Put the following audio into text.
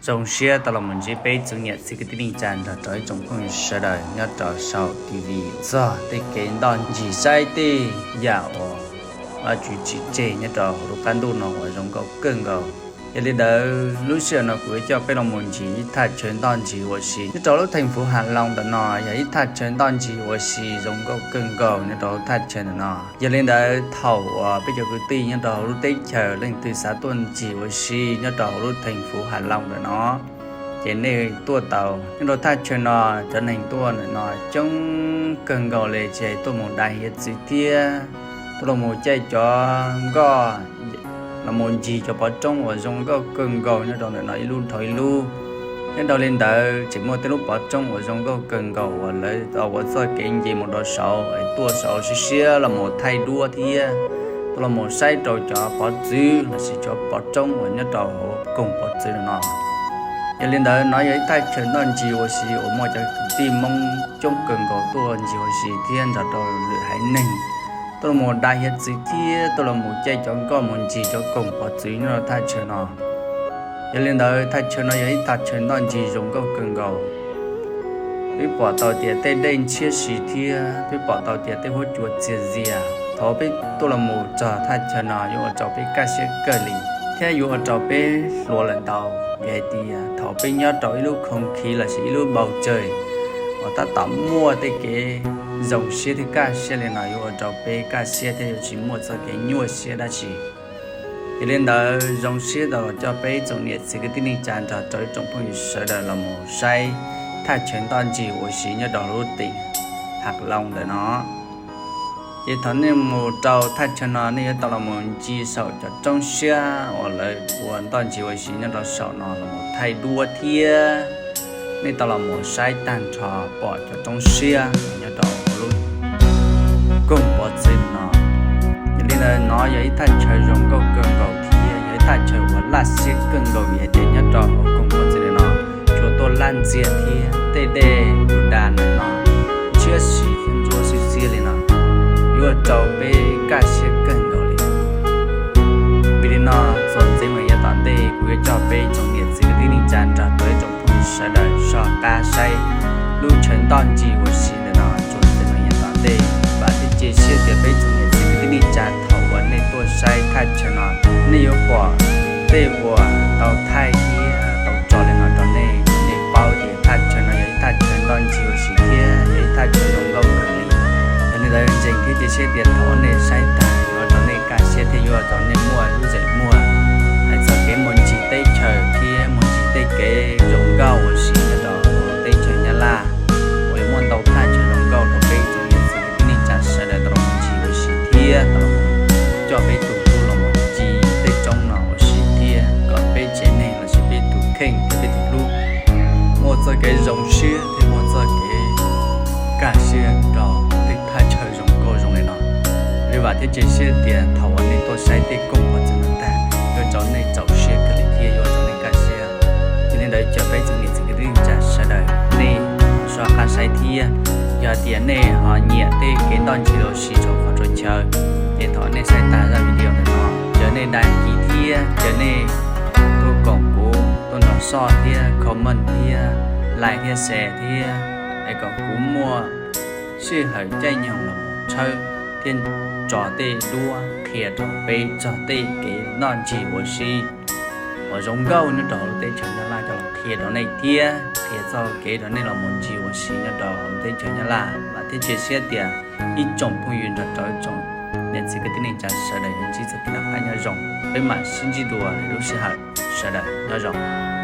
Zoo siab tau los mus ntsib peb tsoom niam txiv kwv tij neej tsa nrog rau ib tsoom phooj ywg sawv daws nyob rau saum T V txog tej kev ntoj ncig saib tej yam uas Vajtswv tsim tseg nyob rau hauv lub qab ntuj no uas zoo nkauj kawg nkaus. Yog li ntawd lub sij hawm no kuv yuav coj peb los mus ncig ib thaj chaw ntoj ncig ua si nyob rau lub theej fuv Has Loos ntawm no, yog ib thaj chaw ntoj ncig ua si zoo nkauj kawg nkaus nyob rau hauv thaj chaw ntawm no. Yog li ntawd thaum uas peb cov kwv tij nyob rau hauv lub teb chaws leej twg xav tuaj ncig ua si nyob rau hauv lub theej fuv Has Loos ntawm no, ces nej tuaj tau nyob rau thaj chaw no. Cov neeg tuaj ntawm no coob kawg nkaus li, tsis hais tuaj mus dai hiav txwv thiab tuaj los mus caij cov nkoj los mus ncig cov pov roob uas zoo nkauj kawg nkaus nyob rau ntawm no ib lub dhau ib lub. Nyob rau li ntawd tseem muaj tej lub pov roob uas zoo nkauj kawg nkaus uas lawv ua txoj kev nce mus rau saud es tuaj saud siab siab los mus thaij duab thiab tuaj los mus saib rau cov pov txwv lossis cov pov roob uas nyob rau hauv koog pov txwv no. Yog li ntawd no yog ib thaj chaw ntoj ncig ua si uas muaj cov kwv tij Hmoob coob kawg nkaus tuaj ncig ua si thiab nrog rau lwm haiv neeg tuaj los mus dai hiav txwv thiab tuaj los mus caij cov nkoj mus ncig cov koog pov txwv nyob rau thaj chaw no. Yog li ntawd thaj chaw no yog ib thaj chaw ntoj ncig zoo nkauj kawg nkaus. Peb pom tau tias tej dej ntshiab si thiab peb pom tau tias tej huab cua txias zias. Thaum peb tuaj los mus txog thaj chaw no yuav ua rau peb kaj siab kawg li thiab yuav ua rau peb hluas lawm ntau, vim hais tias thaum peb nyob rau ib lub khoom khiv lossis ib lub npau tsawg uas tab tom muaj tej kev zoo siab thiab kaj siab li no yuav ua rau peb kaj siab thiab yuav tsis muaj txoj kev nyuaj siab dab tsi. Yog li ntawd zoo siab tau los coj peb tsoom niam txiv kwv tij neej tsa nrog rau ib tsoom phooj ywg sawv daws los mus saib thaj chaw ntoj ncig ua si nyob rau lub teem Has Loos ntawm no. Ces thaum nej mus rau thaj chaw no nej yuav tau los mus ncig saum cov roob siab uas lawv ua ntoj ncig ua si nyob rau saum no los mus thaij duab thiab nej tau los mus saib tag nrho pom cov roob siab nyob rau lub koog pov txwv no. Yog li ntawd no yog ib thaj chaw zoo nkauj kawg nkaus thiab yog ib thaj chaw uas laj siab kawg nkaus vim hais tias nyob rau hauv koog pov txwv no tsuas tuaj laj ntxiag thiab tej dej tus da ntawm no ntshiab si thiab ntsuab xiab xiab li no yuav ua rau peb kaj siab kawg nkaus li. Vim li no txuas ntxiv mus yav tom ntej kuv yuav coj peb tsoom niam txiv kwv tij neej tsa nrog rau ib tsoom phooj ywg sawv daws soj qab saib lub chaw ntoj ncig ua si ntawm no txuas ntxiv mus yav tom ntej. Vam thiab cia siab tias peb tsoom niam txiv kwv tij neej tsa thaum uas nej tuaj saib thaj chaw no nej yuav pom tej uas tau thaij thiab tau tso li no rau nej, nej paub tias thaj chaw no yog ib thaj chaw ntoj ncig ua si thiab yog ib thaj chaw zoo nkauj kawg li. Yog li ntawd ntseeg thiab cia siab tias thaum uas nej saib tag yuav ua rau nej kaj siab thiab yuav ua rau nej muaj lub zeem muag hais txog kev mus ncig teb chaws thiab mus ncig tej kev zoo nkauj ua si nyob rau teb chaws Nyab Laj uas yuav muaj ntau thaj chaw zoo nkauj rau peb tsoom niam txiv kwv tij neej tsa sawv daws tau los mus ncig ua si thiab tau los coj peb tus hlub los mus ncig tej roob no ua si thiab kom peb tsev neeg lossis peb tus kheej thiab peb tus hlub muaj txoj kev zoo siab thiab muaj txoj kev kaj siab rau tej thaj chaw zoo nkauj zoo li no. Li vam thiab cia siab tias thaum uas nej tuaj saib tej koog pov txwv no tag yuav ua rau nej txaus siab kawg li thiab yuav ua rau nej kaj siab. Yog li ntawd caw peb tsoom niam txiv kwv tij neej tsa sawv daws nej soj qab saib thiab yog tias nej ho nyiam tej kev ntoj ncig ua si rau qhov rau chaw, ces thaum nej saib tag zaj video ntawm no caw nej đăng ký thiab caw nej tuaj koom kuv tuaj nrog soj thiab comment thiab like thiab share thiab es kom kuv muaj sij hawm caij nyoog los tshawb thiab tso tej duab qhia rau peb txog tej kev noj ncig ua si uas zoo nkauj nyob rau hauv lub teb chaws Nyab Laj coj los qhia rau nej thiab qhia txoj kev rau nej los mus ncig ua si nyob rau hauv lub teb chaws Nyab Laj. Vam thiab cia siab tias ib tsoom phooj ywg nrog rau ib tsoom niam txiv kwv tij neej tsa sawv daws yuav ntsib txoj kev noj qab nyob zoo. Peb mam sib ntsib dua lwm lub sij hawm, sawv daws nyob zoo.